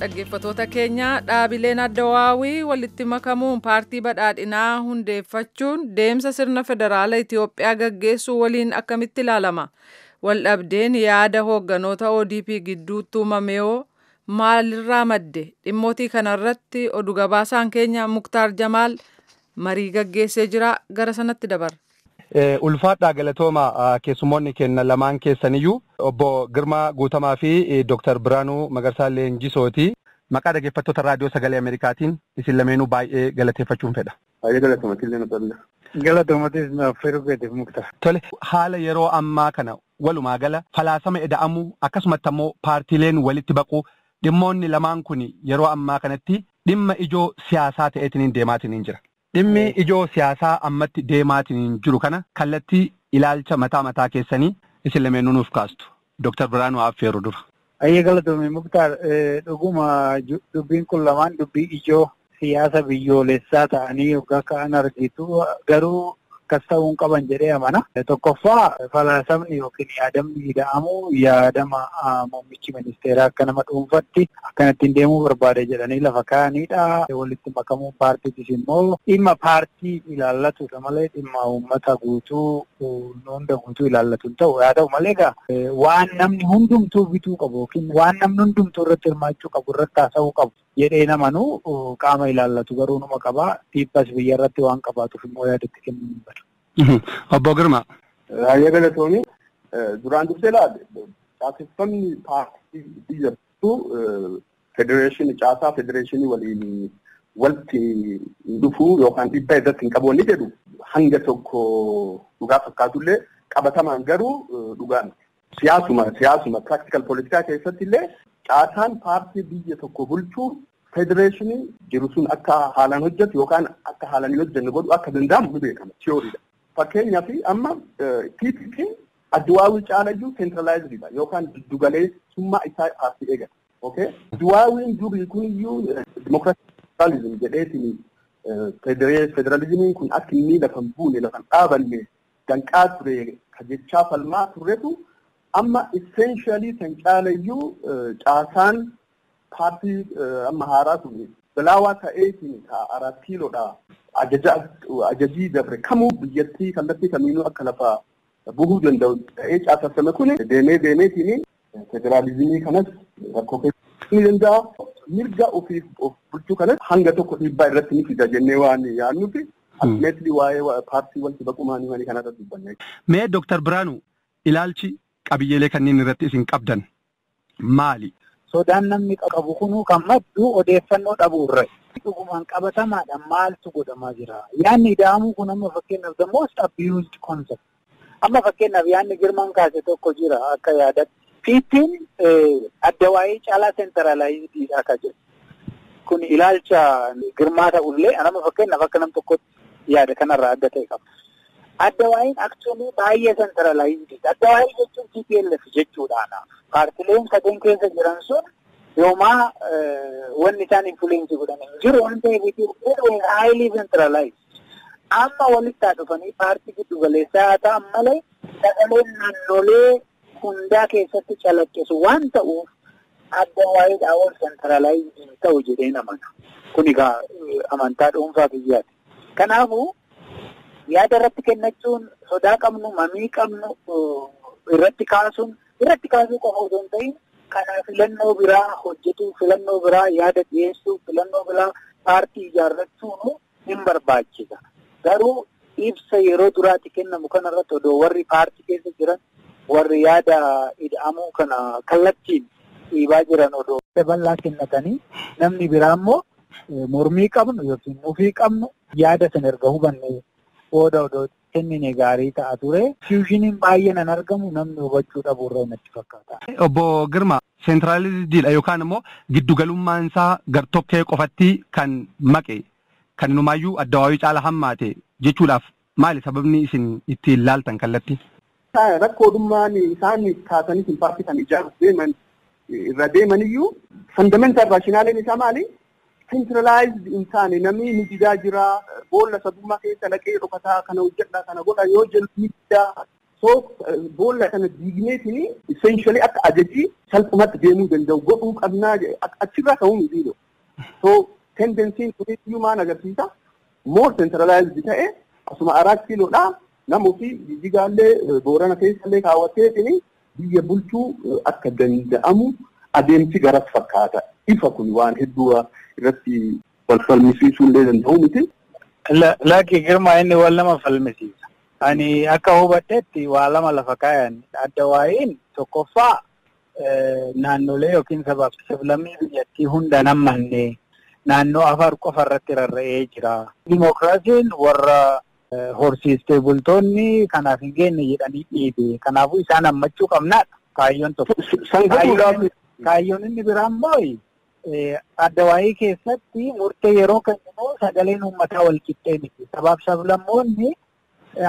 Dhaggeeffattoota keenya, dhaabileen Addawaawii walitti makamuun Paartii Badhaadhinaa hundeeffachuun deemsa sirna federaala Itiyoophiyaa gaggeessuu waliin akkamitti ilaalama? Waldhabdeen yaada hoogganoota ODP gidduutti uumame hoo maalirraa madde? Dhimmootii kanarratti oduu gabaasaan keenya Muktaar Jamaal marii gaggeessee jira, gara sanatti dabarra. Ulfaadhaa, galatooma keessummoonni keenya lamaan keessaniyyuu, obbo Girmaa Guutamaa fi Dooktar Biraanuu Magarsaa Leenjisooti. Maqaa dhaggeeffattoota Raadiyoo Sagalee Ameerikaatiin isin lameenuu baay'ee galateeffachuun fedha. Baay'ee galatoomatis na. Galatoomatis naaf affeeruu keetiif, Muktaar. Tole, haala yeroo ammaa kana walumaa gala falaasama ida'amuu akkasumatti ammoo paartiileen walitti baquu, dhimmoonni lamaan kun yeroo ammaa kanatti dhimma ijoo siyaasaa ta'eetiin deemaatiin jira. Dhimmi ijoo siyaasaa ammatti deemaatiin jiru kana kallattii ilaalcha mataa mataa keessanii isin lameenuu nuuf kaastu. Dooktar Biraanuu affeeru dura. Ayyee, galatoomii Muktaar, dhuguma dubbiin kun lamaan dubbii ijoo siyaasa biyyoolessaa ta'anii yookaan ka'an argitu, garuu akkas ta'uu hin qaban jedhee amana. Tokkoffaa, falaasamni yookiin yaadamni ida'amu yaadama muummichi ministeeraa akka nama dhuunfatti akkanattiin deemuu barbaade jedhanii lafa kaa'anidha. Walitti makamuun paartiitis immoo dhimma paartii ilaallatudha malee dhimma uummata guutuu, hunda guutuu ilaallatu hin ta'u. Haa ta'u malee egaa waan namni hundumtuu bituu qabu yookiin waan namni hundumtuu irratti hirmaachuu qabu irratti haasa'uu qabu jedhee namanuu qaama ilaallatu garuu numa qaba. Dhiibbaas biyya irratti waan qabaatuuf immoo yaadatti kennuu hin badu. Obbo Girmaa. Raayyaa, galatoomii. Duraan dursee ilaale, caaseffamni paartii biyya federeeshinii, caasaa federeeshinii waliin walitti dhufuu yookaan dhiibbaa irratti hin qabu wanni jedhu hanga tokko dhugaa fakkaatullee, qabatamaan garuu dhugaa miti. Siyaasuma practical politikaa keessatti illee caasaan paartii biyya tokko bulchuu federeeshinii jiru sun akka haalaan hojjetu yookaan akka haalaan hin hojjenne godhu akka danda'amu ni beekama. Tiyooriidha. Fakkeenyaaf, amma PPP Adduwaawii caalayyuu centralized yookaan giddugaleessummaa isaa paartii eegata. Okay? Adduwaawiin durii kuniyyuu dimokiraatizim jedheetiin federalizimiin kun akka inni lafa hin buune, lafa hin dhaabanne danqaa ture ka jechaa falmaa turretu amma essentially kan caalayyuu caasaan paartii amma haaraa kun balaawaa ta'eetiin ka 4 kiiloodha ajaja ajajii dabre kamuu biyyattii kallattii kamiinuu akka lafa buhuu danda'u ta'ee caaseffame kun deemee deemeetiin federaalizimii kanas rakkoo keessa ni danda'a. Mirga ofiif of bulchuu kanas hanga tokko dhiibbaa irratti ni fida jennee waan yaadnufi ultimately waa'ee paartii walitti baqumaanii wanii kanarratti dubbanne. Mee Dooktar Biraanuu, ilaalchi qabiyyeelee kanneen irratti isin qabdan maali? Sodaan namni qabu kunuu kan maddu odeeffannoo dhabuu irra. Dhugumaan qabatamaadha maaltu godhamaa jira? Yaadni ida'amuu kun amma fakkeenyaaf the most abused concept. Amma fakkeenyaaf yaadni Girmaan kaase tokko jira akka yaadatti. PP'n addawaayii caalaa centralized dha akka jedhu. Kun ilaalcha Girmaa ta'ullee, nama fakkeenyaaf akka nam tokkotti yaada kanarraa adda ta'e qaba. Addawaayiin actually baay'ee centralized. Addawaayii jechuun TPLF jechuudhaan. Paartileen sadeen keessa jiran sun yoomaa wanni isaan influence godhan hin jiru waan ta'eef highly centralized. Amma walitti haa dhufanii paartii giddu galeessaa haa ta'an malee sagaleen naannolee hundaa keessatti calaqqisu waan ta'uuf addawaayiidhaa ol centralized hin ta'u jedheen amana. Kun egaa amantaa dhuunfaa biyyaati. Kanaafuu yaada irratti kennachuun, sodaa qabnu, mamii qabnu irratti kaasuun, irratti kaasuu qofa osoo hin ta'in, kana filannoo biraa hojjetuu, filannoo biraa yaada dhiyeessuu, filannoo biraa paartii ijaarrachuun hin barbaachisa. Garuu ibsa yeroo duraatti kennamu kanarratti odoo warri paartii keessa jiran, warri yaada ida'amuu kana kallattiin dhiibaa jiran odoo bal'aa kennatanii, namni biraa immoo mormii qabnu yookiin mufii qabnu yaada sana erga hubanne booda odoo kennine gaarii ta'a ture. Fusioniin baay'een an argamu namni hubachuu dhabu irra natti fakkaata. Obbo Girma, centralized yookaan immoo giddugalummaan isaa gartokkee qofatti kan maqe, kan inumaayyuu addawaayii caala hammaate jechuudhaaf maali sababni isin ittiin laaltan kallattii? Rakkoodhummaan isaan kaasanii sun paartii kan ijaaruuf deeman irra deemaniyyuu Fundamental rationale isaa maali? Centralized hin taane namni ni didaa jira, boolla sabummaa keessa dhaqee dhokataa kana hojjedha kana godha yoo jedhu ni didaa. So boolla kana diigneetiin essentially akka ajajii salphumatti deemuu danda'u godhuu qabnaa achirraa ka'uu miti. So tendensiin kun maal agarsiisa? More centralized ta'e asuma 4 kiiloodha nama ofii Jijjigaallee Boorana keessallee kaawwatteetiin biyya bulchuu akka danda'amu adeemsi garas fakkaata. Ifa kun waan hedduu irratti wal falmisiisuu illee danda'u miti. Lakki Girmaa inni wal nama falmisiisa. Ani akka hubadhetti waa lama lafa kaayan adda waa'iin tokkoffaa naannolee yookiin sabaaf sablammii biyyattii hunda nammanne naannoo Afar qofa irratti rarra'ee jira. Dimookiraasiin warra horsiistee bultoonni kanaaf hin geenye jedhanii dhiibe. Kanaafuu isaan hammachuu qabnaadha kaayyoon tokko. Kaayyoon inni biraa immoo adda waa'ii keessatti murtee yeroo kenninu sagaleen uummataa wal qixxee miti. Sabaaf sablammoonni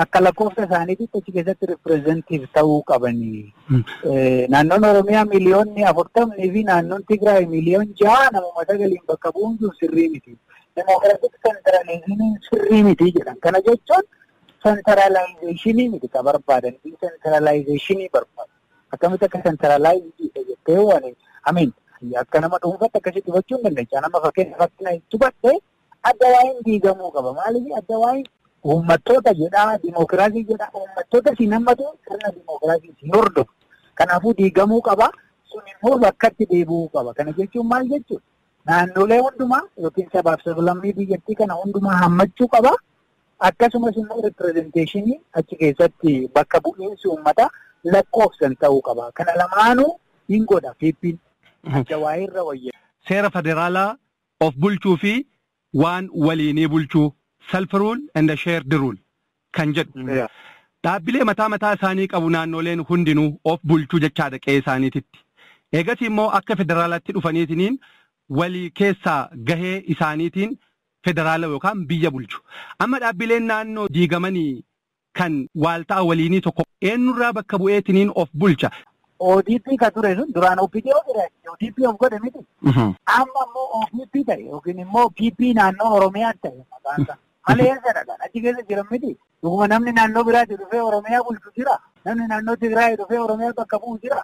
akka lakkoofsa isaaniitti achi keessatti ripireezentiif ta'uu qabani. Naannoon Oromiyaa miliyoonni 40 fi naannoon Tigraay miliyoon 6 namuma sagaliin bakka bu'uun sun sirrii miti. Demokiraatik sentraliizimiin sirrii miti jedhan. Kana jechuun sentralaayizeeshinii miti ka barbaadan. Desentralaayizeeshinii barbaadu. Akkamitti akka sentralaayizii jettee waan amiin akka nama dhuunfaatti akkasitti hubachuu hin dandeenya. Nama fakkeenya hubadhe adda waa'iin diigamuu qaba. Maaliif adda waa'iin uummattoota jedhaa, dimookiraasii jedhaa, uummattoota siin hammatu sirna dimookiraasii siin hordofu. Kanaafuu diigamuu qaba. Sun immoo bakkatti deebi'uu qaba. Kana jechuun maal jechuudha? Naannolee hundumaa yookiin sabaaf sablammii biyyattii kana hundumaa hammachuu qaba. Akkasumas immoo ripirezenteeshinii achi keessatti bakka bu'iinsi uummataa lakkoofsan ta'uu qaba. Kana lamaanuu hin godha PP'n. Adda waa'irra wayya. Seera federaalaa of bulchuu fi waan waliinii bulchuu self rule and shared rule kan jedhu. Dhaabbilee mataa mataa isaanii qabu naannoleen hundinuu of bulchuu jechaadha qe'ee isaaniititti. Eegas immoo akka federaalaatti dhufaniitiniin walii keessaa gahee isaaniitiin federaala yookaan biyya bulchu. Amma dhaabbileen naannoo diigamanii kan waalta'a waliinii tokko eenyurraa bakka bu'eetiniin of bulcha. ODP ka ture sun duraan OPD godhe ODP of godhe miti. Amma immoo OPP ta'e yookiin immoo PP naannoo Oromiyaa ta'e maqaan isaa. Malee eessadha achi keessa jiran miti. Dhuguma namni naannoo biraatti dhufee Oromiyaa bulchu jira. Namni naannoo Tigraay dhufee Oromiyaa bakka bu'u jira.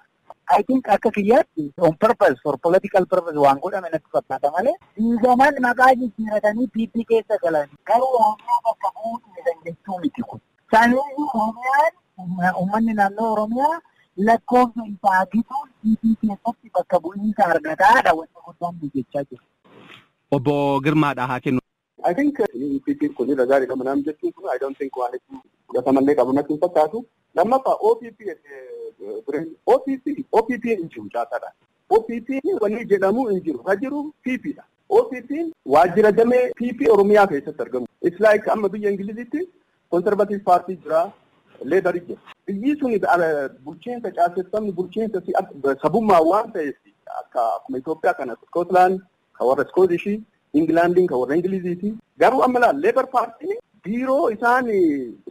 I think akka kiyyaatti on purpose for political purpose waan godhame natti fakkaata malee diigaman maqaa jijjiiratanii PP keessa galan garuu Oromiyaa bakka bu'uu dhiisan jechuu miti kun. Saaniyyuu Oromiyaan uummanni naannoo Oromiyaa lakkoofsa isaa gituun PP keessatti bakka bu'iinsa argataadha wanti guddaan nu jechaa jiru. Obbo Girmaadha haa kennu. I think PP kun irra gaarii qaba naam jechuun kun I don't think waan hedduu fudhatamallee qabu natti hin fakkaatu. Lammaffaa OPP OPP hin jiru caasaadha. OPP wanni jedhamu hin jiru. Ka jiru PP dha. OPP waajjira damee PP Oromiyaa keessatti argamu. It's like amma biyya Ingilizitti Conservative Party jira, Labour jira. Biyyi sun bulchiinsa caaseffamni bulchiinsa sabummaa waan ta'eef akka akkuma Itoophiyaa kana Scotland ka warra Scootishii, Ingilaandiin ka warra Ingiliziiti. Garuu amma laal Labour Party biiroo isaan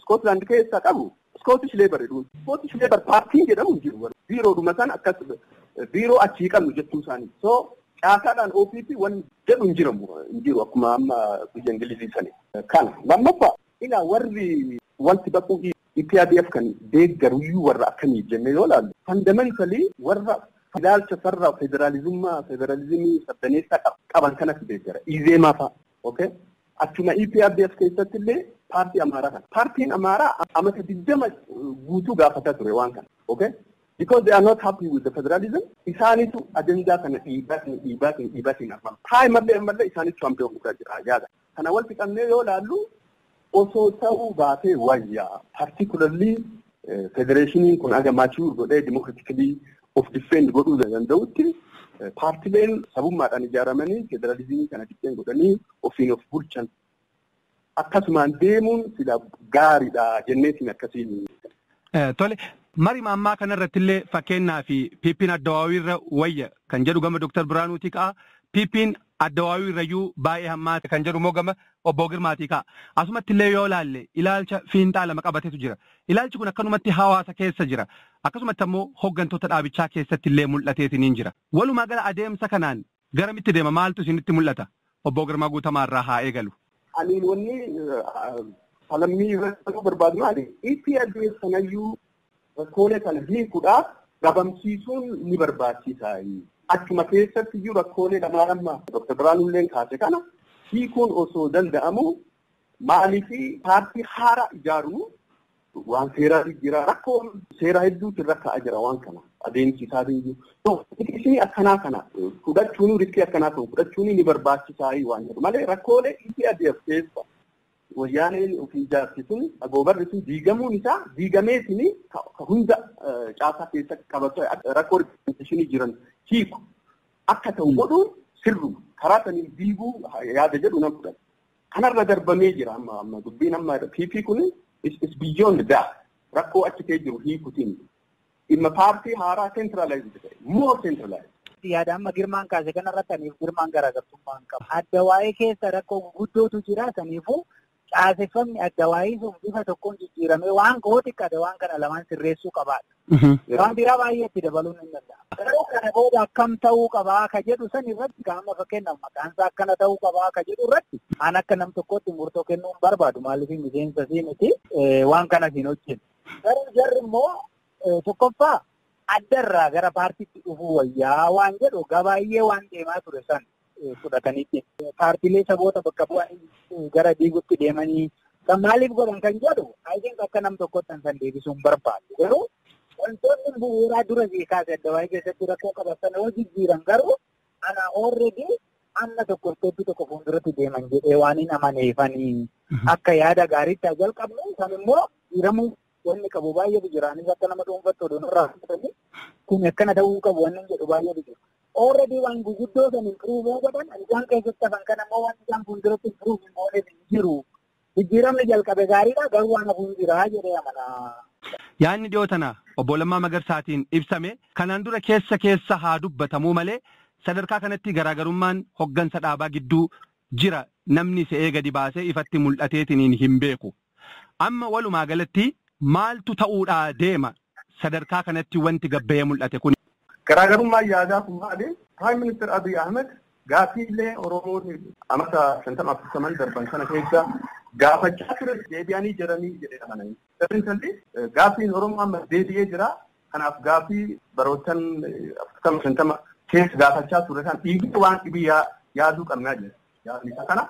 Scotland keessa qabu Scottish Labour jedhu. Scottish Labour Party jedhamu hin jiru. Biiroodhuma sana akkas biiroo achii qabnu jechuu isaanii. So caasaadhaan OPP waan jedhu hin jiramu hin jiru akkuma amma biyya Ingilizii sani. Kana lammaffaa ilaa warri wanti baquu EPRDF kan deeggaruyyuu warra akkamii jennee yoo ilaallu fundamentally warra ilaalcha farra federaalizummaa federaalizimii sabdaneessaa qaban kanatti deeggara. Izeemaa fa'a. Okay? Achuma EPRDF keessatti illee paartii Amaaraa kana. Paartiin Amaaraa amata 20 guutuu gaafataa ture waan kana. Okay? Because they are not happy with the federalism, isaanitu ajandaa kana dhiibaatiin argama. Taayimallee ammallee isaanitu hambee guddaa jira yaada. Kana wal fixannee yoo ilaallu osoo ta'uu baatee wayyaa. Particularly federeeshiniin kun aga mature godhee democratically of defend godhuu danda'utti paartileen sabummaadhaan ijaaramanii federalizimii kana defend godhanii ofiin of bulchan akkasumaan deemuun sila gaariidha jenneetiin akkasiin. Tole marima ammaa kanarratti illee fakkeenyaa fi PP'n Addawaawiirra wayya kan jedhu gama Dr. Biraanuutii ka'a. PP'n Addawaawiirrayyuu baay'ee hammaate kan jedhu immoo gama Obbo Girmaatii ka'a. Asumatti illee yoo ilaalle ilaalcha fiinxaa lama qabatetu jira. Ilaalchi kun akkanumatti hawaasa keessa jira. Akkasumatti ammoo hooggantoota dhaabichaa keessatti illee mul'ateetiniin jira. Walumaa gala adeemsa kanaan Garamitti deema maaltu isinitti mul'ata? Obbo Girmaa Guutamaa irraa haa eegalu. Ani wanni falammii irratti barbaadu maali? EPRDF sanayyuu rakkoolee kana hiikuudhaaf dhabamsiisuun ni barbaachisa. Achuma keessatti iyyuu rakkoolee lamaan amma Dr. Biraanuulleen kaase kana hiikuun osoo danda'amu maaliif paartii haaraa ijaaruu waan seeraa jira rakkoo seeraa hedduutu irra ka'aa jira waan kana adeemsi isaatiin jiru. Riskii akkanaa kana fudhachuun riskii akkanaa ta'u fudhachuun ni barbaachisaa waan jedhu malee rakkoolee EPRDF keessa wayyaaneen ofii ijaarsi sun agoobarri sun diigamuun isaa diigameetiin hunda caasaa keessa qabatu rakkoo ripirezenteeshinii jiran hiiku akka ta'u godhuun sirruma karaa saniin diiguu yaada jedhu nan fudhata. Kanarra darbamee jira amma amma dubbiin amma PP kun is beyond that rakkoo achi kee jiru hiikutiin dhimma paartii haaraa centralized ta'e more centralized. Yaada amma Girmaan kaase kanarratti aniif Girmaan garaagartummaa hin qabu. Adda waa'ee keessa rakkoo guguddootu jira saniifuu caaseffamni adda waa'ee sun bifa tokkoon jijjiiramee waan koo xiqqaate waan kana lamaan sirreessuu qabaadha. Waan biraa baay'ee itti dabaluun hin danda'amu. Garuu kana booda akkam ta'uu qabaa ka jedhu san irratti qaama fakkeenyaaf maqaan isaa akkana ta'uu qabaa ka jedhu irratti an akka nam tokkootti murtoo kennuu hin barbaadu maaliif miseensa sii miti waan kana siin hojjennu. Garuu jarri immoo tokkoffaa addarraa gara paartiitti dhufuu wayyaa waan jedhu gabaay'ee waan deemaa ture san fudhataniitti. Paartiilee saboota bakka bu'anii gara diigutti deemanii kan maaliif godhan kan jedhu I think akka nam tokkotti san deebisuu hin barbaadu. Garuu wantoonni bu'uuraa dura kaase adda waa'ee keessatti rakkoo qabatan yoo jijjiiran garuu ana already amma tokko isteeppii tokko fuulduratti deeman jedhee waan hin amaneefanii akka yaada gaariitti haa jalqabnu san immoo jijjiiramuu wanni qabu baay'eetu jira. Anis akka nama dhuunfatti oduun irraa fudhatanii kun akkana ta'uu qabu wanni jedhu baay'eetu jira. Already waan guguddoo san improve godhan isaan keessatti hafan kan ammoo waan isaan fuulduratti improve hin gooneef hin jiru. Jijjiiramni jalqabe gaariidha garuu waan hafuun jira jedhee amana. Yaadni dhiyoo tana obbo Lammaa Magarsaatiin ibsame kanaan dura keessa keessa haa dubbatamuu malee sadarkaa kanatti garaagarummaan hoggansa dhaabaa gidduu jira namni se'ee gadi baasee ifatti mul'ateetiin hin beeku. Amma walumaa galatti maaltu ta'uudhaa deema sadarkaa kanatti wanti gabba'ee mul'ate kun? Garaagarummaan yaadaa kun maali? Prime Minister Abiy Ahmed gaaffiilee Oromoon amata 50 darban sana keessa gaafachaa ture deebi'anii jiranii jedhee amananii. Intalli gaaffiin Oromoo amma deebi'ee jira. Kanaaf gaaffii barootan 40 keessa gaafachaa ture kan dhiigni waan dhibii yaaduu qabnaa jira. Yaadni isa kana.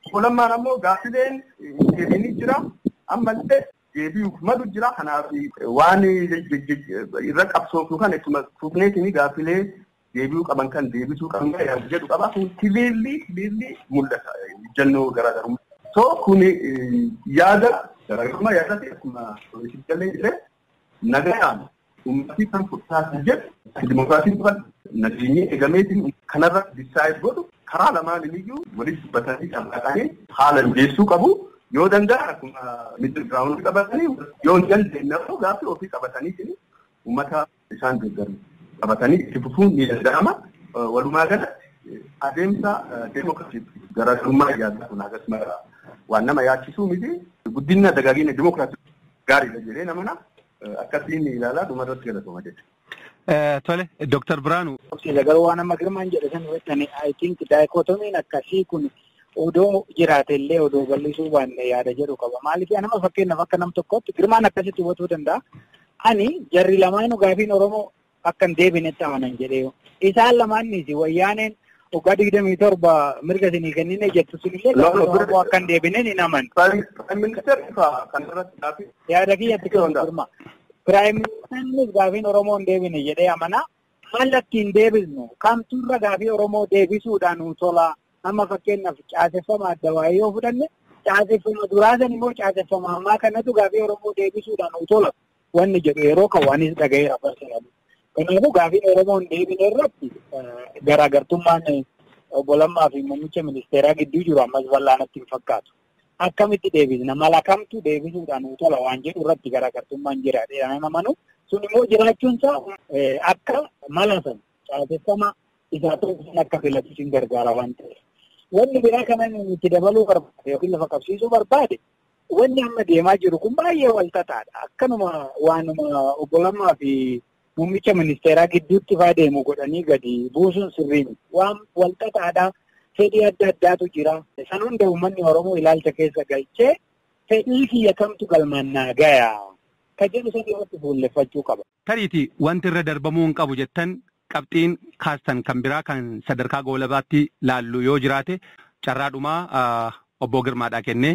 Obbo Lammaan ammoo gaaffileen deebi'anii jira. Ammallee deebi'uuf malu jira. Kanaaf waan irra qabsoofnu kan ittuma fufneetiin gaaffilee deebi'uu qaban kan deebisuu qabna yaadu jedhu qaba. Kun clearly mul'ata ejjennoo garaagarummaa. So kun yaada garaagarummaa yaada ta'e akkuma jallee jedhee nagayaan uummatni kan fudhataa jedhu dimokiraasiin dhufan nageenyi eegameetiin kanarra decide godhu karaa lamaan iyyuu walitti dubbatanii carraaqanii haala mijeessuu qabu. Yoo danda'an akkuma middle ground qabatanii yoo hin dandeenye immoo gaaffii ofii qabatanii uummata isaan deeggaru qabatanii itti fufuun ni danda'ama. Walumaa galatti adeemsa deemokiraasii garaagarummaa yaadaa kun akkasuma waan nama yaachisuu miti guddina dagaagina deemokiraasii gaariidha jedhee namana akkasiin ilaalaa dhumarratti galatooma jechuudha. Tole, Dr. Biraanuu. Garuu waan amma Girmaan jedhe san irratti I think daayikootomiin akkasii kun odoo jiraate illee odoo bal'isuu baanne yaada jedhu qaba. Maaliif nama fakkeenyaaf akka nam tokkotti Girmaan akkasitti hubatuu danda'a. Ani jarri lamaanuu gaafiin Oromoo akka hin deebinetti amanan jedhee. Isaan lamaannis wayyaaneen waggaa 27 mirga isinii kennine jettu sunillee gaafiin Oromoo akka hin deebine ni amanu. Prime Minister kanarratti yaada kiyyatti kennu Girma. Prime Ministernis gaafiin Oromoo hin deebine jedhee amana. Mallatti hin deebisnu kamtuurra gaafii Oromoo deebisuudhaan nu tola. Amma fakkeenyaaf caaseffama adda waa'ee yoo fudhanne caaseffama duraa san immoo caaseffama ammaa kanatu gaafii Oromoo deebisuudhaan nu tola. Wanni jedhu yeroo kan waanis dhaga'eera barsiifamu. Kanaafuu gaafiin Oromoo hin deebine irratti garaagartummaan obbo Lammaa fi muummicha ministeeraa gidduu jiru ammas bal'aanatti hin fakkaatu. Akkamitti deebisna? Mala kamtu deebisuudhaan nu tola waan jedhu irratti garaagartummaan jira jedhanii amanu. Sun immoo jiraachuun isaa akka mala sana caaseffama isaa ta'uun akka filatu sin gargaara waan ta'eef. Wanni biraa kana itti dabaluu barbaade yookiin lafa qabsiisuu barbaade wanni amma deemaa jiru kun baay'ee wal xaxaadha. Akkanuma waanuma obbo Lammaa fi muummicha ministeeraa gidduutti faa deemu godhanii gadi buusuun sirrii miti. Waan walxaxaadhaa fedhii adda addaatu jira. San hunda uummanni Oromoo ilaalcha keessa galchee fedhii kiyya kamtu galmaan naa gaya ka jedhu san irratti fuulleffachuu qaba. Tariiti wanti irra darbamuu hin qabu jettan qabxiin kaastan kan biraa kan sadarkaa goolabaatti laallu yoo jiraate carraadhumaa obbo Girmaadhaa kennee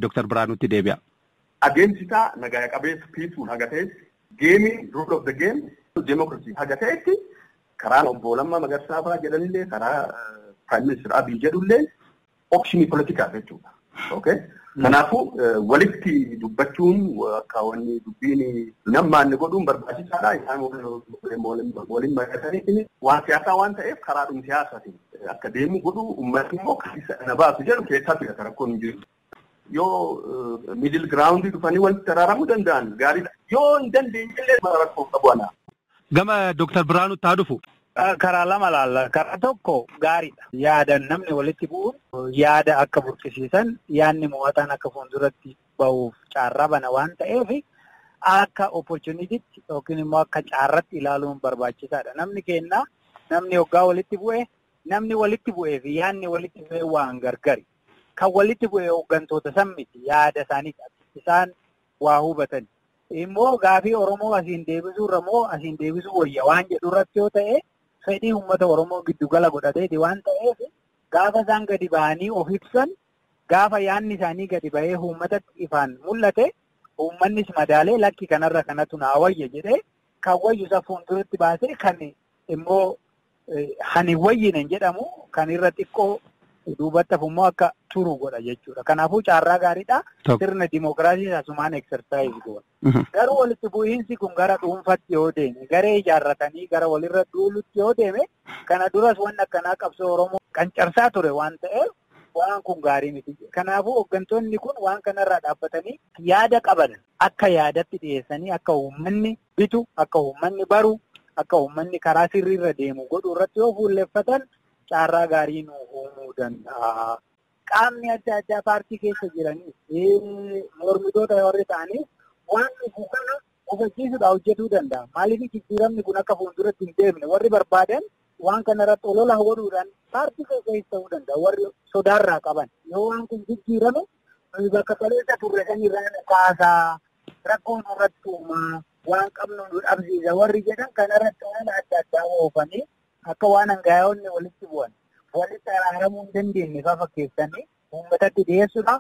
Dr. Biraanutti deebi'a. Adeemsi isaa nagaa qabeessa peaceful haga ta'etti geemiin rule of the game democracy haga ta'etti karaan obbo Lammaa Magarsaa fa'aa jedhanillee karaa Prime Minister Abiy jedhullee optionii politikaa jechuudha. Okay? Kanaafuu walitti dubbachuun akka wanni dubbiin nammaanne godhuun barbaachisaadha. Isaan waliin mari'atanii waan siyaasaa waan ta'eef karaadhuma siyaasaatiin akka deemu godhu uummatni immoo kan isa na baasu jedhu keessaa filata rakkoon hin jiru. Yoo middle ground dhufanii walitti araaramuu danda'an gaariidha. Yoo hin dandeenye illee rakkoo qabu ana. Gama Dr. Biraanutti haa dhufu. Karaa lama laalla. Karaa tokko gaariidha. Yaadan namni walitti bu'uun yaada akka burqisiisan yaadni mo'ataan akka fuulduratti bahuuf carraa bana waan ta'eef akka opportunitiitti yookiin immoo akka carraatti ilaaluun barbaachisaadha. Namni kennaa namni hoggaa walitti bu'e namni walitti bu'ee fi yaadni walitti bu'e waan gargari. Kan walitti bu'e hooggantoota san miti yaada isaanii isaan waa hubatan. Immoo gaafii Oromoo asiin deebisuu irra moo asiin deebisuu wayya waan jedhu irratti yoo ta'e fedhii uummata Oromoo giddugala godhateeti waan ta'eef gaafa isaan gadi ba'anii of ibsan gaafa yaadni isaanii gadi ba'ee uummatatti ifaan mul'ate uummannis madaalee lakki kanarra kanatu naa wayya jedhee kan wayyu isa fuulduratti baasee kan immoo hani wayyine jedhamu kan irra xiqqoo duubatti hafummoo akka turu godha jechuudha. Kanaafuu carraa gaariidha. Sirna dimookiraasii asumaan eksersaayizii goona. Garuu walitti bu'iinsi kun gara dhuunfatti yoo deeme, garee ijaarratanii gara walirra duulutti yoo deeme, kana duras wanni akkanaa qabsoo Oromoo qancarsaa ture waan ta'eef waan kun gaarii miti. Kanaafuu hooggantoonni kun waan kanarraa dhaabbatanii yaada qaban akka yaadatti dhiyeessanii akka uummanni bitu, akka uummanni baru, akka uummanni karaa sirriirra deemu godhu irratti yoo fuulleffatan carraa gaarii nu uumuu danda'a. Qaamni adda addaa paartii keessa jiranii mormitoota warri ta'anii waan dhufu kana hubachiisuudhaan hojjetuu danda'a. Maaliif jijjiiramni kun akka fuulduratti hin deemne warri barbaadan waan kanarratti olola godhuudhaan paartii keessa ta'uu danda'a. Warri sodaarraa qaban yoo waan kun jijjiirame bakka kaleessa turre kan irraa nu kaasaa rakkoo nurratti uumaa waan qabnu nu dhabsiisa warri jedhan kanarratti waan adda addaa oofanii akka waan hangaa'onni walitti bu'an walitti araaramuu hin dandeenye fa'aa fakkeessanii uummatatti dhiyeessuudha.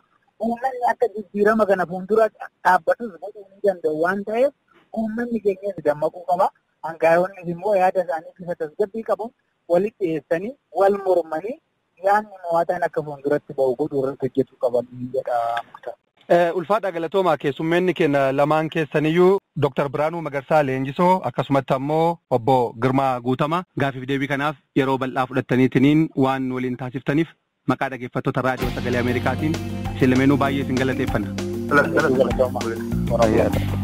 Uummanni akka jijjiirama kana fuuldura dhaabbatus godhuu ni danda'u waan ta'eef uummanni keenyas dammaquu qaba. Hangaa'onnis immoo yaada isaanii bifa tasgabbii qabuun walitti dhiyeessanii wal mormanii yaadni mo'ataan akka fuulduratti ba'u godhuu irratti hojjechuu qaban jedha Muktaar. Ulfaadha galatoomaa keessummeenni keenya lamaan keessaniyyuu Dr. Biraanuu Magarsaa Leenjisoo akkasumatti ammoo obbo Girmaa Guutamaa gaafiif deebii kanaaf yeroo bal'aa fudhattaniitiniin waan waliin taasiftaniif maqaa dhaggeeffattoota raadiyoo sagalee Ameerikaatiin isin lameenuu baay'ee isin galateeffanna. Galatoomaa.